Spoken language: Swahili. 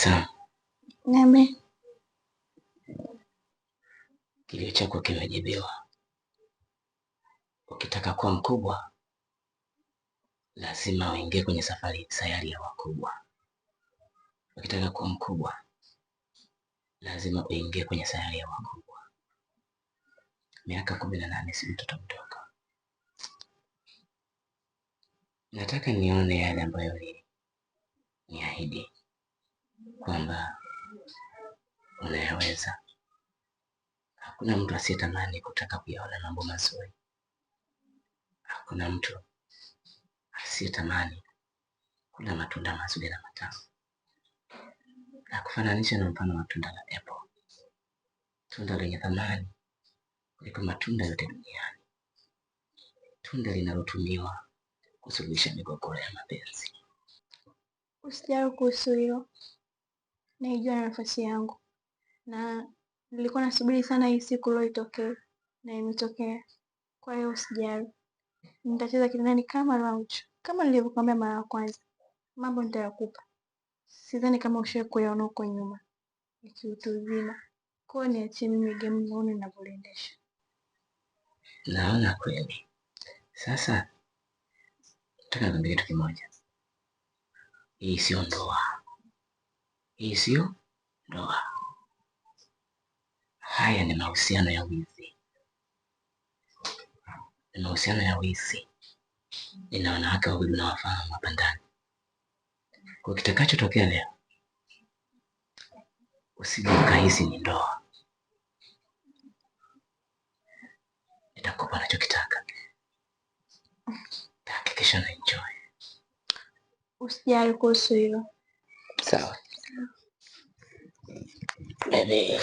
Sam. Niambie. Kilio chako kimejibiwa. Ukitaka kuwa mkubwa lazima uingie kwenye safari sayari ya wakubwa. Ukitaka kuwa mkubwa lazima uingie kwenye sayari ya wakubwa. Miaka 18 si mtoto mdogo. Nataka nione yale ambayo niahidi kwamba unayaweza. Hakuna mtu asiyetamani kutaka kuyaona mambo mazuri. Hakuna mtu asiyetamani kula matunda mazuri na matamu. Na kufananisha na mfano wa tunda la apple, tunda lenye thamani kuliko matunda yote duniani, tunda linalotumiwa kusuluhisha migogoro ya mapenzi. Usijali kuhusu hilo, naijua na nafasi yangu, na nilikuwa nasubiri sana hii siku leo itokee, na imetokea. Kwa hiyo usijali, nitacheza kitandani kama Raucho, kama nilivyokuambia mara ya kwanza. Mambo nitayakupa, sidhani kama ushawahi kuyaona huko nyuma ya kiutu uzima. Kwa hiyo niachie mimi game nione ninavyoliendesha. Naona kweli. Sasa nataka nikwambie kitu kimoja, hii sio ndoa, hii sio ndoa. Haya ni mahusiano ya wizi, ni mahusiano ya wizi. Nina wanawake wawili unawafahamu hapa ndani. Kwa kitakachotokea leo, usije ukahisi ni ndoa. Nitakupa nachokitaka, hakikisha na enjoy. Usijali kuhusu hilo. Sawa baby.